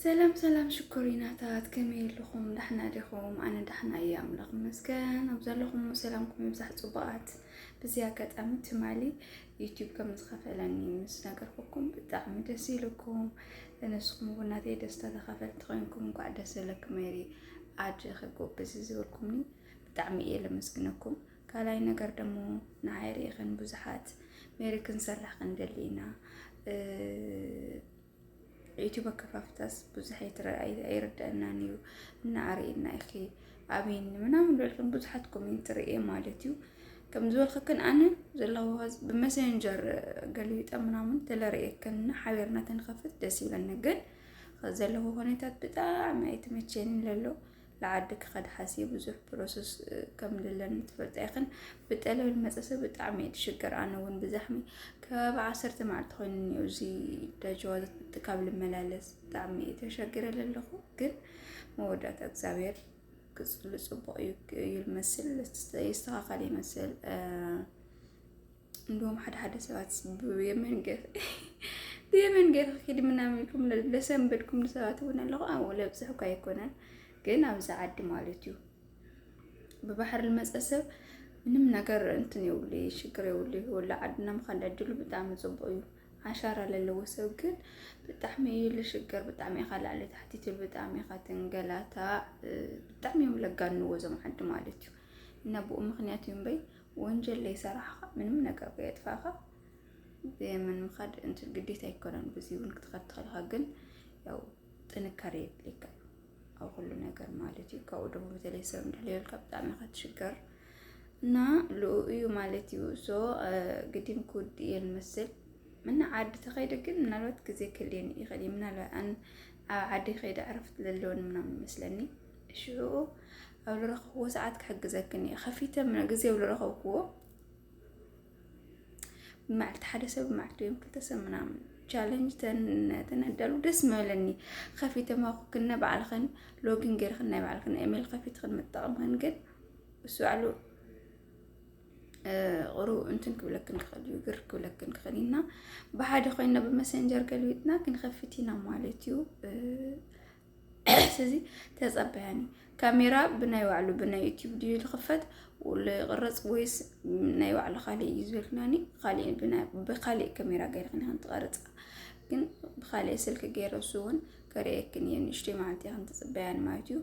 ሰላም ሰላም ሽኮሪናታት፣ ከመይ ኣለኹም? ዳሕና ዲኹም? ኣነ ዳሕና እየ፣ ኣምላኽ ይመስገን። ኣብ ዘለኹም ሰላምኩም ይብዛሕ ጽቡቓት። በዚ ኣጋጣሚ ትማሊ ዩቲዩብ ከም ዝኸፈለኒ ምስ ነገርኩኩም ብጣዕሚ ደስ ኢሉኩም። ንስኹም እውን ናተይ ደስታ ተኻፈልቲ ኮይንኩም እንኳዕ ደስ በለኪ ሜሪ። ኣጀኺ ጎበዝ ዝበልኩምኒ ብጣዕሚ እየ ለመስግነኩም። ካልኣይ ነገር ደሞ ንዓይ ርኢኽን ብዙሓት ሜሪ ክንሰርሕ ክንደሊ ኢና። እ፣ ዩቲዩብ ኣከፋፍታስ ብዙሕ ኣይትረ-፣ ኣይ-፣ ኣይርደአናን እዩ እና ኣርእየና ኢኺ ኣብይኒ ምናምን በልክን ብዙሓት ኮሜንት ርእየ ማለት እዩ። ከም ዝበልክክን ኣነ ዘለኹ ኸዚ ብመሰንጀር ገልቢጠ ምናምን ተለርእየክን እና ሓቢርና ተንኸፍት ደስ ይብለኒ። ግን ኸዚ ዘለኹ ሁኔታት ብጣዕሚ ኣይተመቸንን ለሎ። ለዓዲ ክኸድ ሓስየ ብዙሕ ፕሮሰስ፣ እ፣ ከም ዘለኒ ትፈልጣ ኢኽን። ብጠለብ ልመጸ ሰብ ብጣዕሚ እየ ትሽገር። ኣነ እውን ብዛሕሚ ከባቢ ዓሰርተ መዓልቲ ኮይኑኒ እዩ እዚ ዳጅዋ ካብ ልመላለስ። ብጣዕሚ እየ ተሸጊረ ለለኹ። ግን መወዳእታ እግዚኣብሔር ክጽሉ ጽቡቕ እዩ፣ እዩ ልመስል፣ ይስተኻኸል ይመስል። እ፣ እንደውም ሓደ ሓደ ሰባት ብየመን ገ-፣ ብየመን ገይርኪ ኪዲ ምናምን ኢልኩም ለ-፣ ለሰንበድኩም ሰባት እውን ኣለኹ። ኣብኡ ለብፅሕ እኳ ኣይኮነን፣ ግን ኣብዚ ዓዲ ማለት እዩ። ብባሕሪ ልመፀ ሰብ ምንም ነገር እንትን የብሉ፣ ሽግር የብሉ። ወላ ዓድና ምኻድ ዕድሉ ብጣዕሚ ፅቡቅ እዩ። ዓሻራ ለለዎ ሰብ ግን ብጣዕሚ እዩ ልሽገር፣ ብጣዕሚ ኢኻ ላዕሊ ታሕቲ ትብል፣ ብጣዕሚ ኢኻ ትንገላታዕ፣ ብጣዕሚ እዮም ለጋንዎ እዞም ዓዲ ማለት እዩ። እና ብኡ ምኽንያት እዩ እምበይ ወንጀል ለይሰራሕኻ፣ ምንም ነገር ከየጥፋእኻ፣ ብየመን ምኻድ እንትን ግዴታ ኣይኮነን። በዚ እውን ክትኸድ ትኽእል ኢኻ፣ ግን ያው ጥንካሬ የድልየካ እዩ ኣብ ኩሉ ነገር ማለት እዩ። ካብኡ ደሞ በተለይ ሰብ እንድሕር ዘይብልካ ብጣዕሚ ኢኻ ትሽገር እና ልኡ እዩ ማለት እዩ። ሶ፣ እ፣ ግዲም ክውድእ እየ ልመስል። ምና ዓዲ ተኸይደ ግን ምናልባት ግዜ ክህልየኒ ይኽእል እዩ። ምናልባት ኣን-፣ ኣብ ዓዲ ከይደ ዕረፍቲ ለለወኒ ምናምን ይመስለኒ። ሽዑ ኣብ ልረኸብዎ ሰዓት ክሕግዘክን እየ። ከፊተ ምና-፣ ግዜ ኣብ ልረኸብክዎ ብመዓልቲ ሓደ ሰብ፣ ብመዓልቲ ወይም ክልተ ሰብ ምናምን ቻለንጅ ተን-፣ ተነዳሉ ደስ ምበለኒ። ከፊተ ማኹክን ናይ ባዕልኽን ሎጊን ገይርኽን ናይ ባዕልኽን ኢሜል ከፊትኽን ምጥቃምኽን ግን እሱ ባዕሉ፣ እ፣ ቁሩብ እንትን ክብለክን ክኽእል እዩ፣ ግር ክብለክን ክኽእል እዩ። እና ብሓደ ኮይና ብመሰንጀር ገልቢጥና ክንኸፍት ኢና ማለት እዩ። እ፣ ስለዚ ተጸበያኒ። ካሜራ ብናይ ባዕሉ ብናይ ዩቲዩብ ድዩ ዝኽፈት፣ ዝቕረጽ ወይስ ናይ ባዕሉ ካልእ እዩ ዝበልክናኒ? ካልእ ብና-፣ ብኻልእ ካሜራ ገይርክን ኢኽን ትቐርጻ። ግን ብኻልእ ስልኪ ገይረ እሱ እውን ከርእየክን እየ። ንእሽተይ መዓልቲ ኢኽን ተጸበያኒ ማለት እዩ።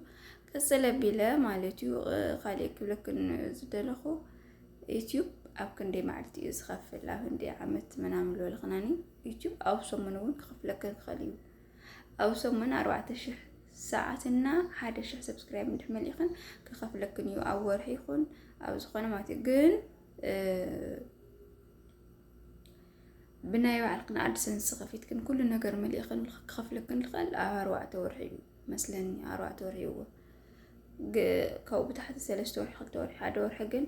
ቅጽል ኣቢለ ማለት እዩ፣ እ፣ ካልእ ክብለክን ዝደለኹ፣ ዩቲዩብ ኣብ ክንደይ መዓልቲ እዩ ዝኸፍል? ኣብ ክንደይ ዓመት ምናምን ዝበልክናኒ፣ ዩቲዩብ ኣብ ሰሙን እውን ክኸፍለክን ክኽእል እዩ። ኣብ ሰሙን ኣርባዕተ ሽሕ ሰዓትና ሓደ ሽሕ ሰብስክራይብ እንድሕር መሊእኽን ክኸፍለክን እዩ፣ ኣብ ወርሒ ይኹን ኣብ ዝኾነ ማለት እዩ። ግን፣ እ፣ ብናይ ባዕልክን ኣድሰንስ ከፊትክን ኩሉ ነገር መሊእኽን ክኸፍለክን ዝኽእል ኣብ ኣርባዕተ ወርሒ እዩ መስለኒ፣ ኣርባዕተ ወርሒ እዎ። ግ-፣ ካብኡ ብታሕቲ ሰለስተ ወርሒ፣ ክልተ ወርሒ፣ ሓደ ወርሒ ግን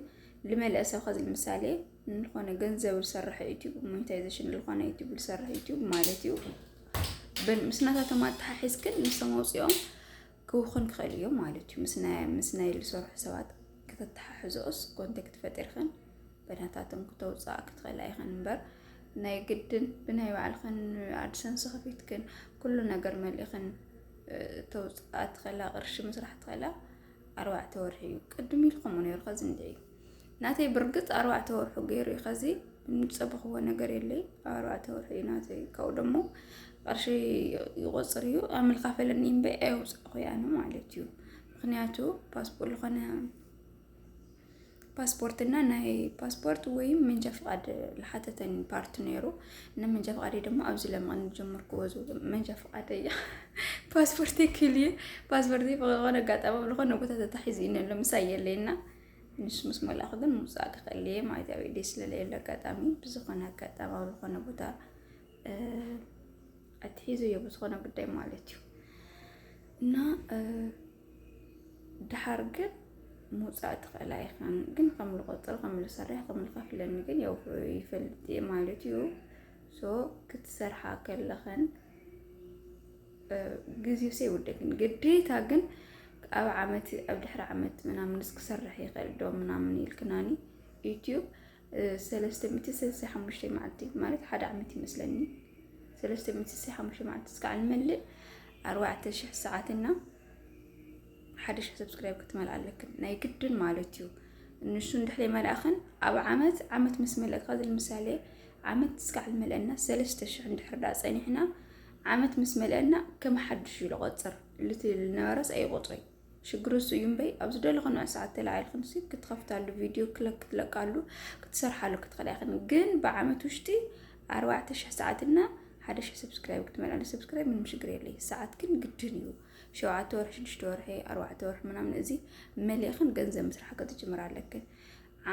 ልመልአ ሰብ፣ ኸዚ ንምሳሌ ንዝኾነ ገንዘብ ዝሰርሕ ዩቲዩብ፣ ሞኔታይዜሽን ዝኾነ ዩቲዩብ ዝሰርሕ ዩቲዩብ ማለት እዩ። ብን-፣ ምስ ናታቶም ኣተሓሒዝክን ንሶም ኣውፂኦም ክውኽን ክኽእል እዩ ማለት እዩ። ምስ ናይ፣ ምስ ናይ ዝሰርሑ ሰባት ከተተሓሕዝኦስ ኮንታክት ፈጢርክን ብናታቶም ክተውፅኣ ክትኽእላ ኢኽን እምበር፣ ናይ ግድን ብናይ ባዕልኽን ኣድሰንስ ከፊትክን ኩሉ ነገር መሊእኽን፣ እ፣ ተውፅኣ ትኽእላ፣ ቅርሺ ምስራሕ ትኽእላ ኣርባዕተ ወርሒ እዩ። ቅድም ኢሉ ከምኡ ነይሩ፣ ኸዚ እንድዒ ናተይ ብርግፅ ኣርባዕተ ወርሑ ገይሩ እዩ። ኸዚ ዝፀበኽዎ ነገር የለይ፣ ኣርባዕተ ወርሒ እዩ ናተይ። ካብኡ ደሞ ቅርሺ ይቆፅር እዩ። ኣመልካፈለኒ እምበይ ኣየውፅእኹ እየ ኣነ ማለት እዩ። ምኽንያቱ ፓስፖርት ዝኾነ ፓስፖርትና ናይ ፓስፖርት ወይም መንጃ ፍቓድ ዝሓተተኒ ፓርት ነይሩ። እና መንጃ ፍቓደይ ደሞ ኣብዚ ለምቐኒ ዝጀመርክዎ ዝብል መንጃ ፍቓደይ እያ። ፓስፖርተይ ክልየ፣ ፓስፖርተይ ብዝኾነ ኣጋጣሚ ኣብ ዝኾነ ቦታ ተታሒዙ እዩ፣ ንምሳይ የለይና። ንሱ ምስ መላእኹ ግን ምውፃእ ክኽእል እየ ማለት እዩ። ኣብ ኢደይ ስለለየለ ኣጋጣሚ ብዝኾነ ኣጋጣሚ ኣብ ዝኾነ ቦታ፣ እ፣ ኣትሒዙ እዮ ብዝኾነ ጉዳይ ማለት እዩ። እና፣ እ፣ ድሓር ግን ምውፃእ ትኽእላ ኢኽን። ግን ከም ዝቆፅር፣ ከም ዝሰርሕ፣ ከም ዝኸፍለኒ ግን ያው ይፈልጥ እየ ማለት እዩ። ሶ ክትሰርሓ ከለኽን፣ እ፣ ግዜስ ኣይውደግን ግዴታ። ግን ኣብ ዓመት፣ ኣብ ድሕሪ ዓመት ምናምንስ ክሰርሕ ይኽእል ዶ ምናምን ኢልክናኒ ዩቲዩብ፣ እ፣ ሰለስተ ሚእቲ ሰለስተ ሓሙሽተ መዓልቲ ማለት ሓደ ዓመት ይመስለኒ። ሰለስተ ሚእቲ ስሳ ሓሙሽተ መዓልቲ እስካዕ ንመልእ፣ ኣርባዕተ ሽሕ ሰዓትና ሓደ ሽሕ ሰብስክራይብ ክትመልኣ ኣለክን ናይ ግድን ማለት እዩ። ንሱ እንድሕር መላእኽን ኣብ ዓመት ዓመት ምስ መለእካ፣ ንምሳሌ ዓመት እስካዕ ዝመልአና ሰለስተ ሽሕ እንድሕር ዳ ጸኒሕና፣ ዓመት ምስ መለአና ከም ሓድሽ እዩ ዝቆጽር። ልቲ ዝነበረስ ኣይቆጽሮይ። ሽግሩ እሱ እዩ እምበይ፣ ኣብ ዝደለኹ ንዑ ሰዓት ተላዒልክን ሲ ክትኸፍታሉ፣ ቪድዮ ክለቅ ክትለቃሉ ክትሰርሓሉ ክትኽእላ ኢኽን። ግን ብዓመት ውሽጢ ኣርባዕተ ሽሕ ሰዓትና ሓደ ሽሕ ሰብስክራይብ ክትመልኣሉ፣ ሰብስክራይብ ምንም ሽግር የለይ። ሰዓት ግን ግድን እዩ። ሸውዓተ ወርሒ፣ ሽዱሽተ ወርሒ፣ ኣርባዕተ ወርሒ ምናምን እዚ መሊእኽን ገንዘብ ምስራሕ ክትጅምር ኣለክን።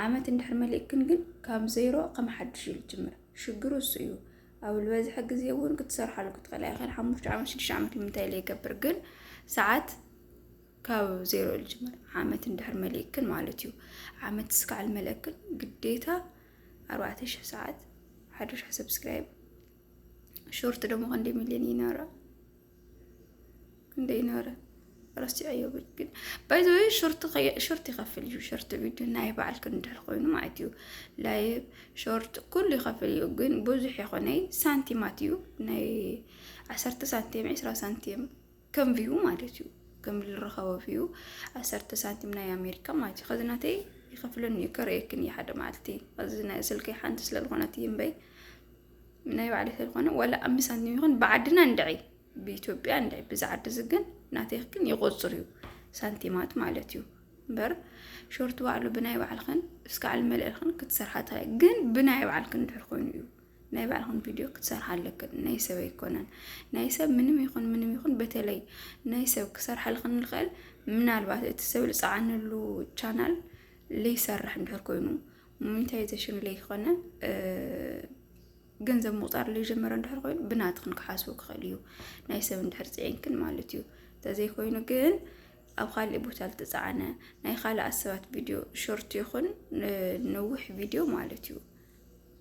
ዓመት እንድሕር መሊእክን ግን ካብ ዜሮ ከም ሓድሽ እዩ ዝጅምር። ሽግሩ እሱ እዩ። ኣብ ዝበዝሐ ግዜ እውን ክትሰርሓሉ ክትኽእላ ኢኽን። ሓሙሽተ ዓመት፣ ሽዱሽተ ዓመት ንምንታይ ኢለ ይገብር? ግን ሰዓት ካብ ዜሮ እዩ ዝጅምር። ዓመት እንድሕር መሊእክን ማለት እዩ። ዓመት እስካዕ ዝመልአክን ግዴታ ኣርባዕተ ሽሕ ሰዓት፣ ሓደ ሽሕ ሰብስክራይብ። ሾርት ደሞ ክንደይ ሚልዮን ይነበራ? ክንደይ ይነበረ? ረሲዐዮ። ግን ባይ ዘ ወይ ሾርት ከየ-፣ ሾርት ይኸፍል እዩ። ሾርት ቪድዮ ናይ በዓልክን እንድሕር ኮይኑ ማለት እዩ። ላይቭ፣ ሾርት ኩሉ ይኸፍል እዩ። ግን ብዙሕ ይኾነይ ሳንቲማት እዩ። ናይ ዓሰርተ ሳንቲም፣ ዕስራ ሳንቲም ከም ቪው ማለት እዩ። ከም ዝረኸቦ ቪው ዓሰርተ ሳንቲም ናይ ኣሜሪካ ማለት እዩ። ከዚ ናተይ ይኸፍለኒ እዩ። ከርእየክን እዩ ሓደ መዓልቲ። ከዚ ናይ ስልከይ ሓንቲ ስለ ዝኾነት እዩ እምበይ፣ ናይ ባዕለይ ስለ ዝኾነ፣ ዋላ ኣምስት ሳንቲም ይኹን ብዓድና እንድዒ፣ ብኢትዮጵያ እንድዒ፣ ብዛ ዓዲ እዚ ግን ናተይ ግን ይቆጽር እዩ፣ ሳንቲማት ማለት እዩ። እምበር ሾርት ባዕሉ ብናይ ባዕልኽን እስካዕ ዝመልአልኽን ክትሰርሓ ትኽእላ፣ ግን ብናይ ባዕልክን እንድሕር ኮይኑ እዩ። ናይ ባዕልኽን ቪድዮ ክትሰርሓ ኣለክን፣ ናይ ሰብ ኣይኮነን። ናይ ሰብ ምንም ይኹን ምንም ይኹን፣ በተለይ ናይ ሰብ ክሰርሓልኽን ዝኽእል፣ ምናልባት እቲ ሰብ ዝጸዓነሉ ቻናል ለይሰርሕ እንድሕር ኮይኑ፣ ሞኒታይዜሽን ለይኮነ፣ እ፣ ገንዘብ ምቑጻር ለይጀመረ እንድሕር ኮይኑ፣ ብናትኽን ክሓስቡ ክኽእል እዩ። ናይ ሰብ እንድሕር ጽዒንክን ማለት እዩ። እንተዘይኮይኑ ግን ኣብ ካልእ ቦታ ዝተጻዕነ ናይ ካልኣት ሰባት ቪድዮ፣ ሾርት ይኹን ን-፣ ነዊሕ ቪድዮ ማለት እዩ፣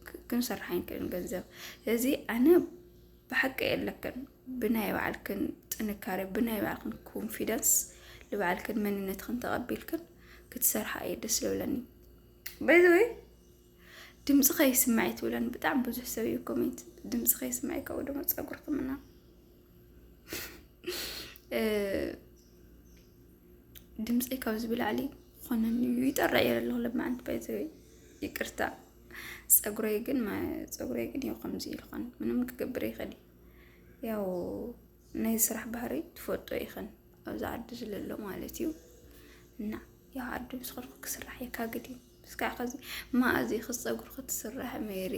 ክ-፣ ክንሰርሕ ኣይንክእልን ገንዘብ። ስለዚ ኣነ ብሓቂ የለክን፣ ብናይ ባዕልክን ጥንካሬ፣ ብናይ ባዕልክን ኮንፊደንስ፣ ንባዕልክን መንነትክን ተቐቢልክን ክትሰርሓ እየ ደስ ዝብለኒ። ባይ ዘ ወይ ድምፂ ከይስማዕ ትብለን ብጣዕሚ ብዙሕ ሰብ እዩ ኮሜንት፣ ድምፂ ከይስማዕ፣ ካብኡ ድማ ፀጉርኪ ምናምን። እ፣ ድምፀይ ካብዚ ብላዕሊ ክኾነኒ እዩ፣ ይጠርዕ እየ ኣለኹ ለማዓንቲ፣ ባይ ዘ ወይ ይቅርታ። ፀጉረይ ግን ማ-፣ ፀጉረይ ግን ያው ከምዚ ኢልኾን ምንም ክገብር ይኽእል እዩ። ያው ናይ ስራሕ ባህሪ ትፈልጦ ኢኽን፣ ኣብዚ ዓዲ ዝለሎ ማለት እዩ። እና ያው ዓዲ ምስ ኸድኩ ክስራሕ የካግድ እዩ። እስካዕ ኸዚ ማእዚ ክፀጉር ክትስራሕ ሜሪ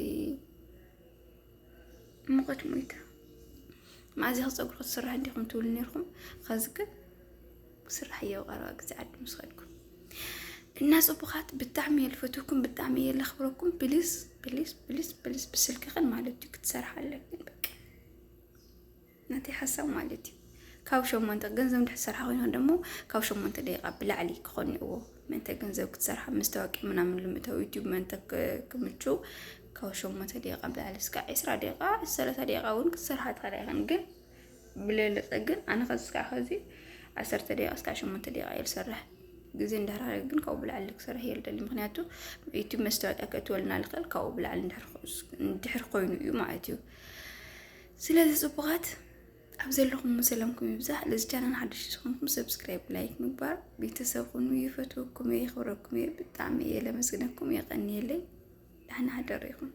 ሙቐት ሞይታ። ማእዚ ክፀጉር ክትስራሕ እንዲኹም ትብሉ ነርኩም። ኸዚ ግን ክስራሕ እየ ቀረባ ግዜ ዓዲ ምስ ኸድኩ። እና ፅቡኻት፣ ብጣዕሚ እየ ልፈትኩም፣ ብጣዕሚ እየ ለኽብረኩም። ፕሊስ ፕሊስ ፕሊስ ፕሊስ ብስልክኽን ማለት እዩ ክትሰርሓ ኣለክን በቃ። ናተይ ሓሳብ ማለት እዩ። ካብ ሸሞንተ ገንዘብ እንድሕር ትሰርሓ ኮይንክን ደሞ ካብ ሸሞንተ ደቂቓ ብላዕሊ ክኾን እዎ። ምእንተ ገንዘብ ክትሰርሓ፣ መስታወቅያ ምናምን ልምእታው ዩቲዩብ ምእንተ ክ-፣ ክምችው ካብ ሸሞንተ ደቂቓ ብላዕሊ እስካዕ ዕስራ ደቂቓ፣ ሰላሳ ደቂቓ እውን ክትሰርሓ ትኽእላ ኢኽን። ግን ብለለጸ ግን ኣነ ኸዚ እስካዕ ኸዚ ዓሰርተ ደቂቓ እስካዕ ሸሞንተ ደቂቓ እየ ዝሰርሕ። ግዜ እንድሕር ረኺበ ግን ካብኡ ብላዕሊ ክሰርሕ እየ ዝደሊ። ምኽንያቱ ዩቲዩብ መስታወቅያ ከእትወልና ዝኽእል ካብኡ ብላዕሊ እንድሕር ኽ-፣ እንድሕር ኮይኑ እዩ ማለት እዩ። ስለዚ ጽቡቓት፣ ኣብ ዘለኹም ሰላምኩም ይብዛሕ። ለዚ ቻናል ሓድሽ ዝኾንኩም ሰብስክራይብ፣ ላይክ ምግባር ቤተሰብ ኩኑ። ይፈትወኩም እየ፣ የኽብረኩም እየ፣ ብጣዕሚ እየ ለመስግነኩም፣ የቐንየለይ። ደሕና ሕደሩ ኢኹም።